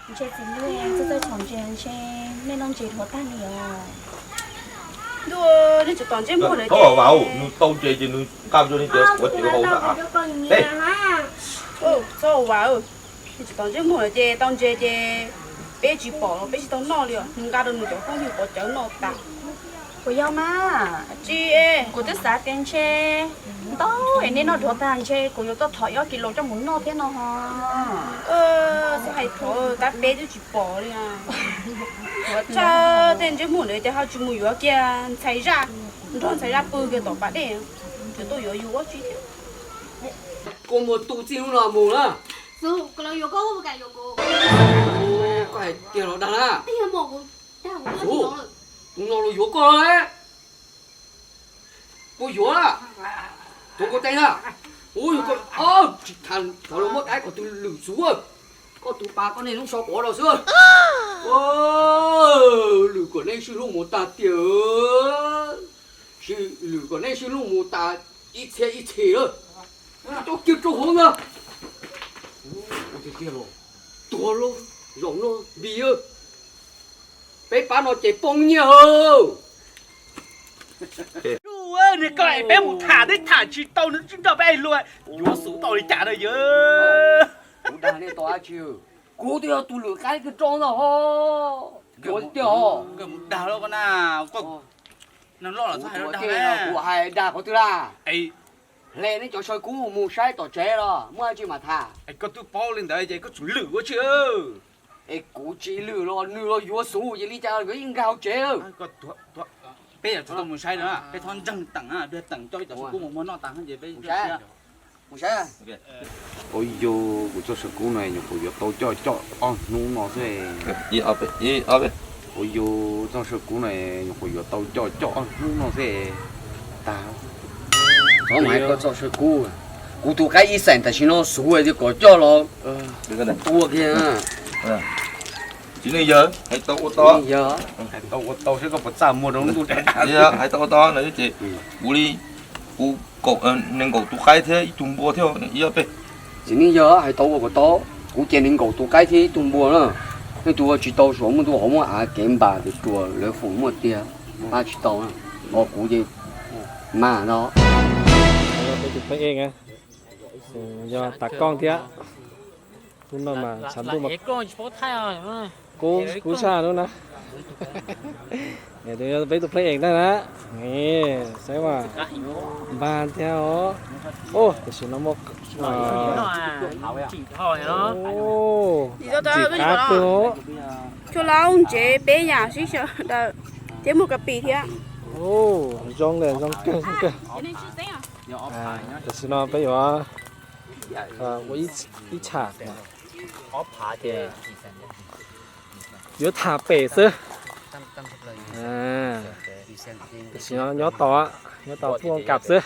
Ntshe txiv neej txawj txawj txhom ntses ntshe nej noj ntses dhuav tag li os. Ntuj, nej tsum tom ntsej muag lawm ces. Nws tau ntses ces nws nqa mus rau nej cov quav cawv haus ntag. Txhob ua, nej tsum tom ntsej muag lawm ces tau ntses ces peb tsis pom los peb tsis tau noj li os. Nws nqa rau nws cov phooj ywg quav cawv noj tas. Puas yog mas? Tsis, kuv twb xav tias ntshe ntau es nej noj dhuav tag ntshe kuv yuav tuaj thov ib ob kis los coj mus noj thiab no ho. Txhob hais thov, tab peb twb tsis pom li. Ua tsaug tej ntsej muag ntawd ces ho tsis mus yuav kiag ntxhais zaj, nrog ntxhais zaj pw kiag tom pas dej, tseem tuaj yuav yus ua tsi thiab. Koj muaj tus txij hnub no mus na. Koj hais tiag los dag na? Tus no los yuav koj los? Puas yuav? Tuav koj teb na. Ub, yog koj tsis tham thov los muab dai kom tus lwm xuv. Koj tus pas koj niaj hnub so quav no xwb. Lwm kom nej sib hlub mus tag tiag. Lwm kom nej sib hlub mus tas ib txhiab ib txhis lawm. Coj kiag rau hauv ntag. Tuag lawm, zaum no npis. Peb pab no ces poob nyiaj. Niag koj es peb mus tham twb tham tsis tau nws tsis nrog peb luag, yuav xub tau li cas na yawg. Kuv dag nej tau dab tsi? Kuv twb yog tus lwm qaib kawg rau ntag ho. Kuv tiag os. Koj mus dag lawm koj na, koj neeg loj los txhob hais dag. Kuv hais dag qhov twg laj? Hle neb cov saw kub mus saib tom tsev los muaj dab tsi mam tham. Koj twb paub li ntawd ces koj tseem lwm ua tsi? Es kuv tsis lwm los nws los yuav xub ces li cas los yuav yeej nkag hauv tsev. Peb yuav tsum tau mus saib na, peb txhob ntseeg Teem, Teem coj ib co saw kub mus muag noj tas ces peb mus saib. Ua yog kuv txoj saw kub no nyuam qhuav yuav tau coj coj ob hnub no xwb. Ua yog txoj saw kub no nyuam qhuav yuav tau coj coj ob hnub no xwb. Tag, txhob mas hais koj txoj saw kub. Kuv tus qaib ib xeem tam sim no xub tias kom coj los tua kiag. Txiv neej yawg, hais tau ua tau. Hais tau ua tau seb koj puas txaj muag rau ntuj. Hais tau ua tau no ces kuv li, kuv nees nkaum tus qaib thiab ib tug npua thiab ib ob peb. Txiv neej yawg, hais tau ua kom tau, kuv ces nees nkaum tus qaib thiab ib tug npua na. Nej tus ua tsis tau suav muaj tus qhov muaj av kev npam tes ruas lawv foom muaj tiag, pab tsis tau na. Os kuv ces mas no. Peb tus pheej ej, yog tas kooj thiab. Hnub no mas tshav ntuj mas kub, kub tshaj hnub na. Peb tus pheej ej ntag na. Saib mas npag thiab os. Tam sim no muaj cim qab kawg. Chua laub ntsev peb yam sib sawv daws thiab muaj ka pis thiab. Zoo li zoo kawg zoo kawg. Tam sim no peb yuav ua ib tsham, yuav tham pem xwb. Tam sim no nyob tod, nyob tod pub kam xwb.